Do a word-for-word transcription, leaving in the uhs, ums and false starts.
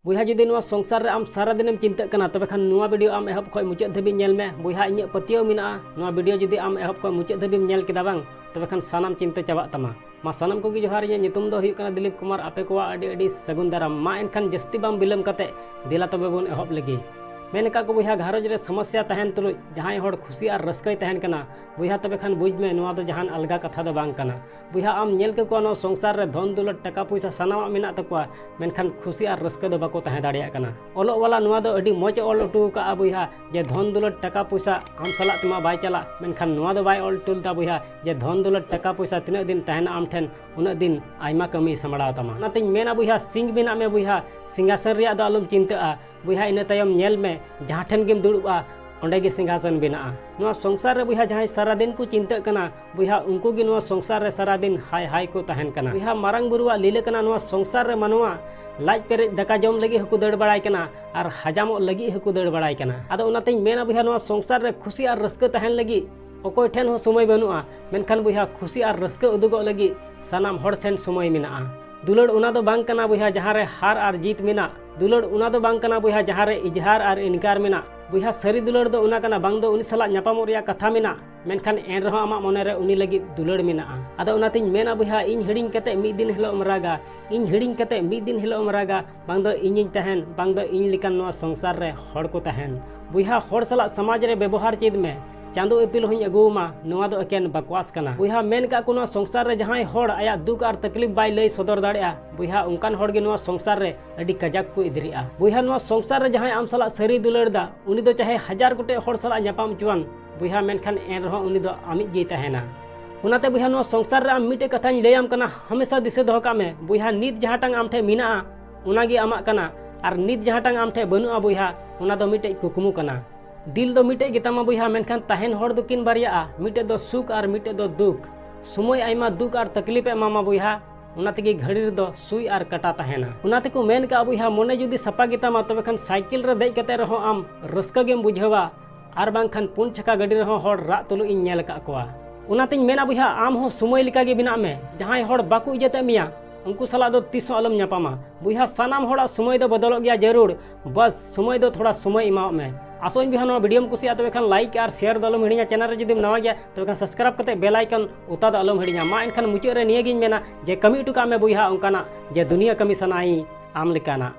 ᱵᱚᱭᱦᱟ, ᱡᱩᱫᱤ ᱱᱚᱣᱟ ᱥᱚᱝᱥᱟᱨ ᱨᱮ ᱟᱢ ᱥᱟᱨᱟ ᱫᱤᱱᱮᱢ ᱪᱤᱱᱛᱟᱹᱜ ᱠᱟᱱᱟ, ᱛᱚᱵᱮ ᱠᱷᱟᱱ ᱱᱚᱣᱟ ᱵᱷᱤᱰᱤᱭᱳ ᱟᱢ ᱮᱦᱚᱵ ᱠᱷᱚᱱ ᱢᱩᱪᱟᱹᱫ ᱫᱷᱟᱹᱵᱤᱡ ᱧᱮᱞ ᱢᱮ᱾ ᱵᱚᱭᱦᱟ, ᱤᱧᱟᱹᱜ ᱯᱟᱹᱛᱭᱟᱹᱣ ᱢᱮᱱᱟᱜᱼᱟ, ᱱᱚᱣᱟ ᱵᱷᱤᱰᱤᱭᱳ ᱡᱩᱫᱤ ᱟᱢ ᱮᱦᱚᱵ ᱠᱷᱚᱱ ᱢᱩᱪᱟᱹᱫ ᱫᱷᱟᱹᱵᱤᱡ ᱧᱮᱞ ᱠᱮᱫᱟ ᱵᱟᱝ, ᱛᱚᱵᱮ ᱠᱷᱟᱱ ᱥᱟᱱᱟᱢ ᱪᱤᱱᱛᱟᱹ ᱪᱟᱵᱟᱜ ᱛᱟᱢᱟ᱾ ᱢᱟ ᱥᱟᱱᱟᱢ ᱠᱚᱜᱮ ᱡᱚᱦᱟᱨ, ᱤᱧᱟᱹᱜ ᱧᱩᱛᱩᱢ ᱫᱚ ᱦᱩᱭᱩᱜ ᱠᱟᱱᱟ ᱫᱤᱞᱤᱯ ᱠᱩᱢᱟᱨ᱾ ᱟᱯᱮ ᱠᱚᱣᱟᱜ ᱟᱹᱰᱤ ᱟᱹᱰᱤ ᱥᱟᱹᱜᱩᱱ ᱫᱟᱨᱟᱢ᱾ ᱢᱟ ᱮᱱᱠᱷᱟᱱ ᱡᱟᱹᱥᱛᱤ ᱵᱟᱝ ᱵᱤᱞᱚᱢ ᱠᱟᱛᱮ ᱫᱮᱞᱟ ᱛᱚᱵᱮ ᱵᱚᱱ ᱮᱦᱚᱵ ᱞᱮᱜᱮ᱾ ᱢᱮᱱ ᱟᱠᱟᱫ ᱠᱚ ᱵᱚᱭᱦᱟ, ᱜᱷᱟᱨᱚᱸᱡᱽ ᱨᱮ ᱥᱚᱢᱚᱥᱭᱟ ᱛᱟᱦᱮᱱ ᱛᱩᱞᱩᱡ ᱡᱟᱦᱟᱸᱭ ᱦᱚᱲ ᱠᱷᱩᱥᱤ ᱟᱨ ᱨᱟᱹᱥᱠᱟᱹᱭ ᱛᱟᱦᱮᱱ ᱠᱟᱱᱟ ᱵᱚᱭᱦᱟ, ᱛᱚᱵᱮ ᱠᱷᱟᱱ ᱵᱩᱡᱽ ᱢᱮ, ᱱᱚᱣᱟ ᱫᱚ ᱡᱟᱦᱟᱱ ᱟᱞᱜᱟ ᱠᱟᱛᱷᱟ ᱫᱚ ᱵᱟᱝ ᱠᱟᱱᱟ᱾ ᱵᱚᱭᱦᱟ, ᱟᱢ ᱧᱮᱞ ᱠᱟᱠᱚᱣᱟ ᱱᱚᱣᱟ ᱥᱚᱝᱥᱟᱨ ᱨᱮ ᱫᱷᱚᱱ ᱫᱩᱞᱟᱹᱲ ᱴᱟᱠᱟ ᱯᱚᱭᱥᱟ ᱥᱟᱱᱟᱢᱟᱜ ᱢᱮᱱᱟᱜ ᱛᱟᱠᱚᱣᱟ, ᱢᱮᱱᱠᱷᱟᱱ ᱠᱷᱩᱥᱤ ᱟᱨ ᱨᱟᱹᱥᱠᱟᱹ ᱫᱚ ᱵᱟᱠᱚ ᱛᱟᱦᱮᱸ ᱫᱟᱲᱮᱭᱟᱜ ᱠᱟᱱᱟ᱾ ᱚᱞᱚᱜ ᱣᱟᱞᱟ ᱱᱚᱣᱟ ᱫᱚ ᱟᱹᱰᱤ ᱢᱚᱡᱽ ᱮ ᱚᱞ ᱦᱚᱴᱚ ᱟᱠᱟᱫᱼᱟ ᱵᱚᱭᱦᱟ, ᱡᱮ ᱫᱷᱚᱱ ᱫᱩᱞᱟᱹᱲ ᱴᱟᱠᱟ ᱯᱚᱭᱥᱟ ᱟᱢ ᱥᱟᱞᱟᱜ ᱛᱮᱢᱟ ᱵᱟᱭ ᱪᱟᱞᱟᱜ, ᱢᱮᱱᱠᱷᱟᱱ ᱱᱚᱣᱟ ᱫᱚ ᱵᱟᱭ ᱚᱞ ᱦᱚᱴᱚ ᱞᱮᱫᱟ ᱵᱚᱭᱦᱟ, ᱡᱮ ᱫᱷᱚᱱ ᱫᱩᱞᱟᱹᱲ ᱴᱟᱠᱟ ᱯᱚᱭᱥᱟ ᱛᱤᱱᱟᱹᱜ ᱫᱤᱱ ᱛᱟᱦᱮᱱᱟ ᱟᱢ ᱴᱷᱮᱱ, ᱩᱱᱟᱹᱜ ᱫᱤᱱ ᱟᱭᱢᱟ ᱠᱟᱹᱢᱤᱭ ᱥᱟᱢᱵᱲᱟᱣ ᱛᱟᱢᱟ᱾ ᱚᱱᱟᱛᱤᱧ ᱢᱮᱱᱟ ᱵᱚᱭᱦᱟ, ᱥᱤᱝ ᱵᱮᱱᱟᱜ ᱢᱮ ᱵᱚᱭᱦᱟ, ᱥᱤᱝᱦᱟᱥᱚᱱ ᱨᱮᱭᱟᱜ ᱫᱚ ᱟᱞᱚᱢ ᱪᱤᱱᱛᱟᱹᱜᱼᱟ᱾ ᱵᱚᱭᱦᱟ, ᱤᱱᱟᱹ ᱛᱟᱭᱚᱢ ᱧᱮᱞ ᱢᱮ, ᱡᱟᱦᱟᱸ ᱴᱷᱮᱱ ᱜᱮᱢ ᱫᱩᱲᱩᱵᱼᱟ, ᱚᱸᱰᱮ ᱜᱮ ᱥᱤᱝᱦᱟᱥᱚᱱ ᱵᱮᱱᱟᱜᱼᱟ᱾ ᱱᱚᱣᱟ ᱥᱚᱝᱥᱟᱨ ᱨᱮ ᱵᱚᱭᱦᱟ, ᱡᱟᱦᱟᱸᱭ ᱥᱟᱨᱟ ᱫᱤᱱ ᱠᱚ ᱪᱤᱱᱛᱟᱹᱜ ᱠᱟᱱᱟ, ᱵᱚᱭᱦᱟ, ᱩᱱᱠᱩ ᱜᱮ ᱱᱚᱣᱟ ᱥᱚᱝᱥᱟᱨ ᱨᱮ ᱥᱟᱨᱟ ᱫᱤᱱ ᱦᱟᱭ ᱦᱟᱭ ᱠᱚ ᱛᱟᱦᱮᱱ ᱠᱟᱱᱟ᱾ ᱵᱚᱭᱦᱟ, ᱢᱟᱨᱟᱝ ᱵᱩᱨᱩᱣᱟᱜ ᱞᱤᱞᱟᱹ ᱠᱟᱱᱟ, ᱱᱚᱣᱟ ᱥᱚᱝᱥᱟᱨ ᱨᱮ ᱢᱟᱱᱣᱟ ᱞᱟᱡ ᱯᱮᱨᱮᱡ ᱫᱟᱠᱟ ᱡᱚᱢ ᱞᱟᱹᱜᱤᱫ ᱦᱚᱸᱠᱚ ᱫᱟᱹᱲ ᱵᱟᱲᱟᱭ ᱠᱟᱱᱟ ᱟᱨ ᱦᱟᱡᱟᱢᱚᱜ ᱞᱟᱹᱜᱤᱫ ᱦᱚᱸᱠᱚ ᱫᱟᱹᱲ ᱵᱟᱲᱟᱭ ᱠᱟᱱᱟ᱾ ᱟᱫᱚ ᱚᱱᱟᱛᱤᱧ ᱢᱮᱱᱟ ᱵᱚᱭᱦᱟ, ᱱᱚᱣᱟ ᱥᱚᱝᱥᱟᱨ ᱨᱮ ᱠᱷᱩᱥᱤ ᱟᱨ ᱨᱟᱹᱥᱠᱟᱹ ᱛᱟᱦᱮᱱ ᱞᱟᱹᱜᱤᱫ ᱚᱠᱚᱭ ᱴᱷᱮᱱ ᱦᱚᱸ ᱥᱚᱢᱚᱭ ᱵᱟᱹᱱᱩᱜᱼᱟ, ᱢᱮᱱᱠᱷᱟᱱ ᱵᱚᱭᱦᱟ, ᱠᱷᱩᱥᱤ ᱟᱨ ᱨᱟᱹᱥᱠᱟᱹ ᱩᱫᱩᱜᱚᱜ ᱞᱟᱹᱜᱤᱫ ᱥᱟᱱᱟᱢ ᱦᱚᱲ ᱴᱷᱮᱱ ᱥᱚᱢᱚᱭ ᱢᱮᱱᱟᱜᱼᱟ᱾ ᱫᱩᱞᱟᱹᱲ ᱚᱱᱟ ᱫᱚ ᱵᱟᱝ ᱠᱟᱱᱟ ᱵᱚᱭᱦᱟ, ᱡᱟᱦᱟᱸ ᱨᱮ ᱦᱟᱨ ᱟᱨ ᱡᱤᱛ ᱢᱮᱱᱟᱜ᱾ ᱫᱩᱞᱟᱹᱲ ᱚᱱᱟ ᱫᱚ ᱵᱟᱝ ᱠᱟᱱᱟ ᱵᱚᱭᱦᱟ, ᱡᱟᱦᱟᱸ ᱨᱮ ᱤᱡᱦᱟᱨ ᱟᱨ ᱤᱱᱠᱟᱨ ᱢᱮᱱᱟᱜ᱾ ᱵᱚᱭᱦᱟ, ᱥᱟᱹᱨᱤ ᱫᱩᱞᱟᱹᱲ ᱫᱚ ᱚᱱᱟ ᱠᱟᱱᱟ, ᱵᱟᱝ ᱫᱚ ᱩᱱᱤ ᱥᱟᱞᱟᱜ ᱧᱟᱯᱟᱢᱚᱜ ᱨᱮᱭᱟᱜ ᱠᱟᱛᱷᱟ ᱢᱮᱱᱟᱜ, ᱢᱮᱱᱠᱷᱟᱱ ᱮᱱ ᱨᱮᱦᱚᱸ ᱟᱢᱟᱜ ᱢᱚᱱᱮ ᱨᱮ ᱩᱱᱤ ᱞᱟᱹᱜᱤᱫ ᱫᱩᱞᱟᱹᱲ ᱢᱮᱱᱟᱜᱼᱟ᱾ ᱟᱫᱚ ᱚᱱᱟᱛᱤᱧ ᱢᱮᱱᱟ ᱵᱚᱭᱦᱟ, ᱤᱧ ᱦᱤᱲᱤᱧ ᱠᱟᱛᱮ ᱢᱤᱫ ᱫᱤᱱ ᱦᱤᱞᱳᱜ ᱮᱢ ᱨᱟᱜᱟ, ᱤᱧ ᱦᱤᱲᱤᱧ ᱠᱟᱛᱮ ᱢᱤᱫ ᱫᱤᱱ ᱦᱤᱞᱳᱜ ᱮᱢ ᱨᱟᱜᱟ, ᱵᱟᱝ ᱫᱚ ᱤᱧᱤᱧ ᱛᱟᱦᱮᱱ, ᱵᱟᱝ ᱫᱚ ᱤᱧ ᱞᱮᱠᱟᱱ ᱱᱚᱣᱟ ᱥᱚᱝᱥᱟᱨ ᱨᱮ ᱦᱚᱲ ᱠᱚ ᱛᱟᱦᱮᱱ᱾ ᱵᱚᱭᱦᱟ, ᱦᱚᱲ ᱥᱟᱞᱟᱜ ᱥᱚᱢᱟᱡᱽ ᱨᱮ ᱵᱮᱵᱚᱦᱟᱨ ᱪᱮᱫ ᱢᱮ, ᱪᱟᱸᱫᱳ ᱤᱯᱤᱞ ᱦᱚᱸᱧ ᱟᱹᱜᱩᱣᱟᱢᱟ, ᱱᱚᱣᱟ ᱫᱚ ᱮᱠᱮᱱ ᱵᱟᱠᱣᱟᱥ ᱠᱟᱱᱟ᱾ ᱵᱚᱭᱦᱟ, ᱢᱮᱱ ᱠᱟᱜ ᱠᱚ, ᱱᱚᱣᱟ ᱥᱚᱝᱥᱟᱨ ᱨᱮ ᱡᱟᱦᱟᱸᱭ ᱦᱚᱲ ᱟᱭᱟᱜ ᱫᱩᱠ ᱟᱨ ᱛᱟᱠᱞᱤᱯ ᱵᱟᱭ ᱞᱟᱹᱭ ᱥᱚᱫᱚᱨ ᱫᱟᱲᱮᱭᱟᱜᱼᱟ, ᱵᱚᱭᱦᱟ, ᱚᱱᱠᱟᱱ ᱦᱚᱲ ᱜᱮ ᱱᱚᱣᱟ ᱥᱚᱝᱥᱟᱨ ᱨᱮ ᱟᱹᱰᱤ ᱠᱟᱡᱟᱠ ᱠᱚ ᱮᱫᱽᱨᱮᱜᱼᱟ᱾ ᱵᱚᱭᱦᱟ, ᱱᱚᱣᱟ ᱥᱚᱝᱥᱟᱨ ᱨᱮ ᱡᱟᱦᱟᱸᱭ ᱟᱢ ᱥᱟᱞᱟᱜ ᱥᱟᱹᱨᱤ ᱫᱩᱞᱟᱹᱲ ᱫᱟ, ᱩᱱᱤ ᱫᱚ ᱪᱟᱦᱮ ᱦᱟᱡᱟᱨ ᱜᱚᱴᱮᱡ ᱦᱚᱲ ᱥᱟᱞᱟᱜ ᱧᱟᱯᱟᱢ ᱦᱚᱪᱚᱣᱟᱱ, ᱵᱚᱭᱦᱟ, ᱢᱮᱱᱠᱷᱟᱱ ᱮᱱ ᱨᱮᱦᱚᱸ ᱩᱱᱤ ᱫᱚ ᱟᱢᱤᱡ ᱜᱮᱭ ᱛᱟᱦᱮᱱᱟ᱾ ᱚᱱᱟᱛᱮ ᱵᱚᱭᱦᱟ, ᱱᱚᱣᱟ ᱥᱚᱝᱥᱟᱨ ᱨᱮ ᱟᱢ ᱢᱤᱫᱴᱮᱡ ᱠᱟᱛᱷᱟᱧ ᱞᱟᱹᱭᱟᱢ ᱠᱟᱱᱟ, ᱦᱟᱢᱮᱥᱟ ᱫᱤᱥᱟᱹ ᱫᱚᱦᱚ ᱠᱟᱜ ᱢᱮ, ᱵᱚᱭᱦᱟ, ᱱᱤᱛ ᱡᱟᱦᱟᱸᱴᱟᱝ ᱟᱢ ᱴᱷᱮᱱ ᱢᱮᱱᱟᱜᱼᱟ, ᱚᱱᱟ ᱜᱮ ᱟᱢᱟᱜ ᱠᱟᱱᱟ, ᱟᱨ ᱱᱤᱛ ᱡᱟᱦᱟᱸᱴᱟᱝ ᱟᱢ ᱴᱷᱮᱱ ᱵᱟᱹᱱᱩᱜᱼᱟ ᱵᱚᱭᱦᱟ, ᱚᱱᱟ ᱫᱚ ᱢᱤᱫᱴᱮᱡ ᱠᱩᱠᱢᱩ ᱠᱟᱱᱟ᱾ ᱫᱤᱞ ᱫᱚ ᱢᱤᱫᱴᱮᱡ ᱜᱮᱛᱟᱢᱟ ᱵᱚᱭᱦᱟ, ᱢᱮᱱᱠᱷᱟᱱ ᱛᱟᱦᱮᱱ ᱦᱚᱲ ᱫᱚᱠᱤᱱ ᱵᱟᱨᱭᱟᱜᱼᱟ, ᱢᱤᱫᱴᱮᱡ ᱫᱚ ᱥᱩᱠ ᱟᱨ ᱢᱤᱫᱴᱮᱡ ᱫᱚ ᱫᱩᱠ᱾ ᱥᱚᱢᱚᱭ ᱟᱭᱢᱟ ᱫᱩᱠ ᱟᱨ ᱛᱟᱠᱞᱤᱯ ᱮ ᱮᱢᱟᱢᱟ ᱵᱚᱭᱦᱟ, ᱚᱱᱟ ᱛᱮᱜᱮ ᱜᱷᱟᱹᱲᱤ ᱨᱮᱫᱚ ᱥᱩᱭ ᱟᱨ ᱠᱟᱴᱟ ᱛᱟᱦᱮᱱᱟ᱾ ᱚᱱᱟ ᱛᱮᱠᱚ ᱢᱮᱱ ᱠᱟᱜᱼᱟ ᱵᱚᱭᱦᱟ, ᱢᱚᱱᱮ ᱡᱩᱫᱤ ᱥᱟᱯᱟ ᱜᱮᱛᱟᱢᱟ, ᱛᱚᱵᱮ ᱠᱷᱟᱱ ᱥᱟᱭᱠᱮᱞ ᱨᱮ ᱫᱮᱡ ᱠᱟᱛᱮ ᱨᱮᱦᱚᱸ ᱟᱢ ᱨᱟᱹᱥᱠᱟᱹ ᱜᱮᱢ ᱵᱩᱡᱷᱟᱹᱣᱟ, ᱟᱨ ᱵᱟᱝᱠᱷᱟᱱ ᱯᱩᱱ ᱪᱟᱠᱟ ᱜᱟᱹᱰᱤ ᱨᱮᱦᱚᱸ ᱦᱚᱲ ᱨᱟᱜ ᱛᱩᱞᱩᱡ ᱤᱧ ᱧᱮᱞ ᱟᱠᱟᱫ ᱠᱚᱣᱟ᱾ ᱚᱱᱟᱛᱤᱧ ᱢᱮᱱᱟ ᱵᱚᱭᱦᱟ, ᱟᱢ ᱦᱚᱸ ᱥᱚᱢᱚᱭ ᱞᱮᱠᱟ ᱜᱮ ᱵᱮᱱᱟᱜ ᱢᱮ᱾ ᱡᱟᱦᱟᱸᱭ ᱦᱚᱲ ᱵᱟᱠᱚ ᱤᱡᱽᱡᱚᱛᱮᱫ ᱢᱮᱭᱟ, ᱩᱱᱠᱩ ᱥᱟᱞᱟᱜ ᱫᱚ ᱛᱤᱥ ᱦᱚᱸ ᱟᱞᱚᱢ ᱧᱟᱯᱟᱢᱟ᱾ ᱵᱚᱭᱦᱟ, ᱥᱟᱱᱟᱢ ᱦᱚᱲᱟᱜ ᱥᱚᱢᱚᱭ ᱫᱚ ᱵᱚᱫᱚᱞᱚᱜ ᱜᱮᱭᱟ ᱡᱟᱹᱨᱩᱲ, ᱵᱟᱥ ᱥᱚᱢᱚᱭ ᱫᱚ ᱛᱷᱚᱲᱟ ᱥᱚᱢᱚᱭ ᱮᱢᱟᱣᱟᱜ ᱢᱮ᱾ ᱟᱥᱚᱜ ᱟᱹᱧ ᱵᱚᱭᱦᱟ, ᱱᱚᱣᱟ ᱵᱷᱤᱰᱤᱭᱳᱢ ᱠᱩᱥᱤᱭᱟᱜᱼᱟ, ᱛᱚᱵᱮ ᱠᱷᱟᱱ ᱞᱟᱭᱤᱠ ᱟᱨ ᱥᱮᱭᱟᱨ ᱫᱚ ᱟᱞᱚᱢ ᱦᱤᱲᱤᱧᱟ᱾ ᱪᱮᱱᱮᱞ ᱨᱮ ᱡᱩᱫᱤᱢ ᱱᱟᱣᱟ ᱜᱮᱭᱟ, ᱛᱚᱵᱮ ᱠᱷᱟᱱ ᱥᱟᱵᱥᱠᱨᱟᱭᱤᱵ ᱠᱟᱛᱮ ᱵᱮᱞ ᱟᱭᱠᱚᱱ ᱚᱛᱟ ᱫᱚ ᱟᱞᱚᱢ ᱦᱤᱲᱤᱧᱟ᱾ ᱢᱟ ᱮᱱᱠᱷᱟᱱ ᱢᱩᱪᱟᱹᱫ ᱨᱮ ᱱᱤᱭᱟᱹ ᱜᱤᱧ ᱢᱮᱱᱟ ᱡᱮ ᱠᱟᱹᱢᱤ ᱦᱚᱴᱚ ᱠᱟᱜ ᱢᱮ ᱵᱚᱭᱦᱟ ᱚᱱᱠᱟᱱᱟᱜ ᱡᱮ ᱫᱩᱱᱤᱭᱟᱹ ᱠᱟᱹᱢᱤ ᱥᱟᱱᱟᱭᱤᱧ ᱟᱢ ᱞᱮᱠᱟᱱᱟᱜ᱾